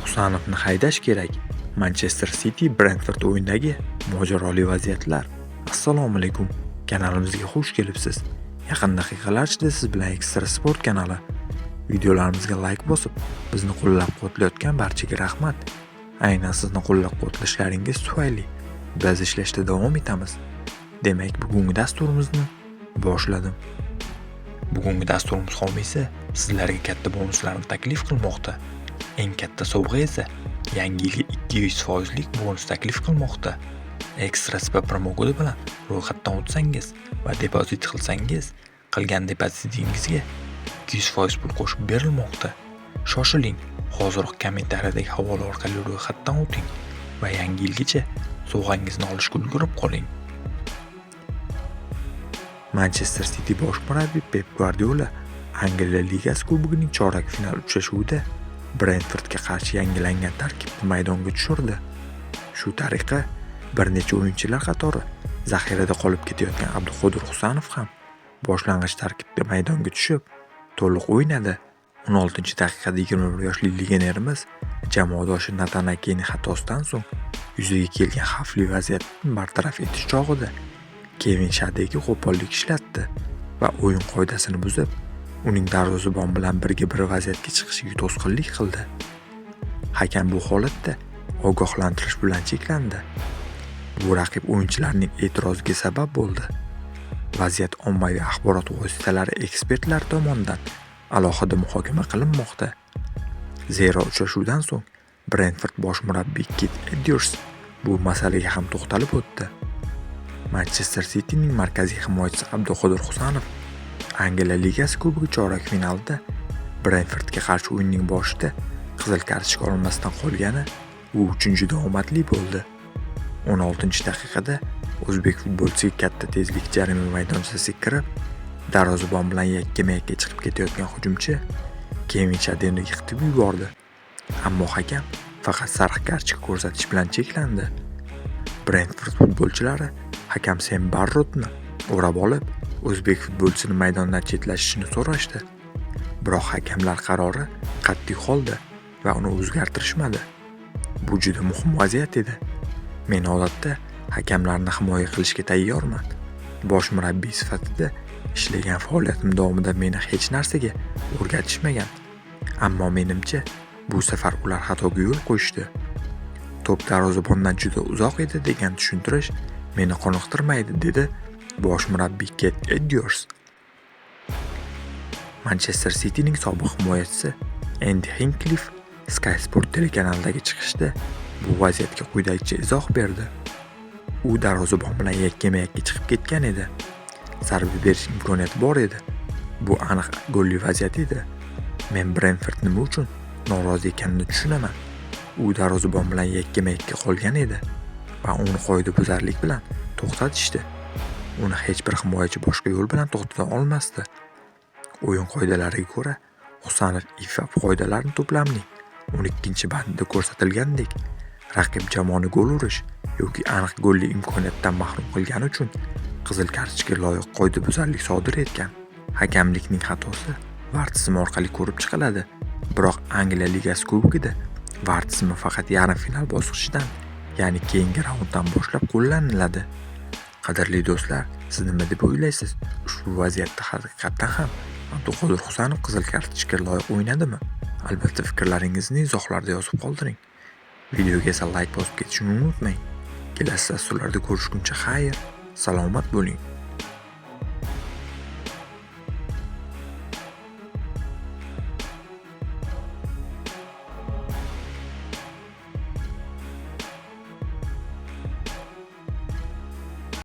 Husanovni haydash kerak. Manchester City Brentford o'yinidagi mojaroli vaziyatlar. Assalomu alaykum. Kanalimizga xush kelibsiz. Yaqin daqiqalar ichida siz bilan Ekstra Sport kanali. Videolarimizga like bosib, bizni qo'llab-quvvatlayotgan barchaga rahmat. Aynan sizni qo'llab-quvvatlashlaringiz tufayli biz ishlashda davom etamiz. Demak, bugungi dasturimizni boshladim. Bugungi dasturimiz homiysi sizlarga katta bonuslarni taklif qilmoqda. Eng katta sovg'a esa yangi yilga 200% lik bonus taklif qilmoqda. Ekstra SPA promokodi bilan ro'yxatdan o'tsangiz va depozit qilsangiz, qilgan depozitingizga 200% pul qo'shib berilmoqda. Shoshiling, hoziroq kommentariyadagi havola orqali ro'yxatdan o'ting va yangi yilgacha sovg'angizni olishga ulgurib qoling. Manchester City bosh murabbiyi Pep Guardiola Angliya Ligasi Kubogining chorak final uchrashuvida Brentfordga qarshi yangilangan tarkibni maydonga tushirdi. Shu tariqa bir necha o'yinchilar qatori zaxirada qolib ketayotgan Abduqodir Husanov ham boshlang'ich tarkibda maydonga tushib, to'liq o'ynadi. 16-daqiqada 21 yoshli legionerimiz jamoadoshi Natan Akening xatosidan so'ng yuzaga kelgan xavfli vaziyatni bartaraf etish chog'ida Kevin Shadega qo'pollik ishlatdi va o'yin qoidasini buzib, uning darvozabon bilan birga-bir vaziyatga chiqishiga to'sqinlik qildi. Hakam bu holatda ogohlantirish bilan cheklandi. Bu raqib o'yinchilarining e'tiroziga sabab bo'ldi. Vaziyat ommaviy axborot vositalari ekspertlari tomonidan alohida muhokama qilinmoqda. Zero uchrashuvdan so'ng Brentford bosh murabbiyi Kit Edwards bu masalaga ham to'xtalib o'tdi. Manchester Cityning markaziy himoyachisi Abduqodir Husanov Angliya Ligasi Kubogi chorak finalida Brentfordga qarshi o'yinning boshida qizil kartochka olmasdan qolgani u uchun juda omadli bo'ldi. 16-daqiqada o'zbek futbolchisiga katta tezlik jarima maydonchasiga kirib, darvozabon bilan yakkama-yakka chiqib ketayotgan hujumchi Kevin Shadeni yiqitib yubordi. Ammo hakam faqat sariq kartochka ko'rsatish bilan cheklandi. Brentford futbolchilari hakam Sem Barrotni o'rab olib, o'zbek futbolchisini maydondan chetlashishini so'rashdi. Biroq hakamlar qarori qat'iy qoldi va uni o'zgartirishmadi. Bu juda muhim vaziyat edi. Men odatda hakamlarni himoya qilishga tayyorman. Bosh murabbiy sifatida ishlagan faoliyatim davomida meni hech narsaga o'rgatishmagan. Ammo menimcha, bu safar ular xatoga yo'l qo'yishdi. To'p darvozabondan juda uzoq edi degan tushuntirish meni qoniqtirmaydi, dedi bosh murabbiy Ket Edwards. Manchester Cityning sobiq himoyachisi Endi Hinklif Sky Sport telekanalidagi chiqishida bu vaziyatga quyidagicha izoh berdi. U darvozabon bilan yakkama-yakka chiqib ketgan edi. Zarba berish imkoniyati bor edi. Bu aniq golli vaziyat edi. Men Brentford nima uchun norozi ekanini tushunaman. U darvozabon bilan yakkama-yakka qolgan edi va uni qoidabuzarlik bilan to'xtatishdi. Uni hech bir himoyachi boshqa yo'l bilan to'xtata olmasdi. O'yin qoidalariga ko'ra, Husanov IFAB qoidalarini to'plamining 12-bandida ko'rsatilganidek, raqib jamoani gol urish yoki aniq golli imkoniyatdan mahrum qilgani uchun qizil kartochkaga loyiq qoidabuzarlik sodir etgan. Hakamlikning xatosi VAR tizimi orqali ko'rib chiqiladi. Biroq Angliya Ligasi Kubogida VAR tizimi faqat yarim final bosqichidan, ya'ni keyingi raunddan boshlab qo'llaniladi. Qadrli do'stlar, siz nima deb o'ylaysiz? Ushbu vaziyatda haqiqatdan ham Abduqodir Husanov qizil kartochkaga loyiq o'ynadimi? Albatta fikrlaringizni izohlarda yozib qoldiring. Videoga esa like bosib ketishni unutmang. Kelasi dasturlarda ko'rishguncha xayr, salomat bo'ling.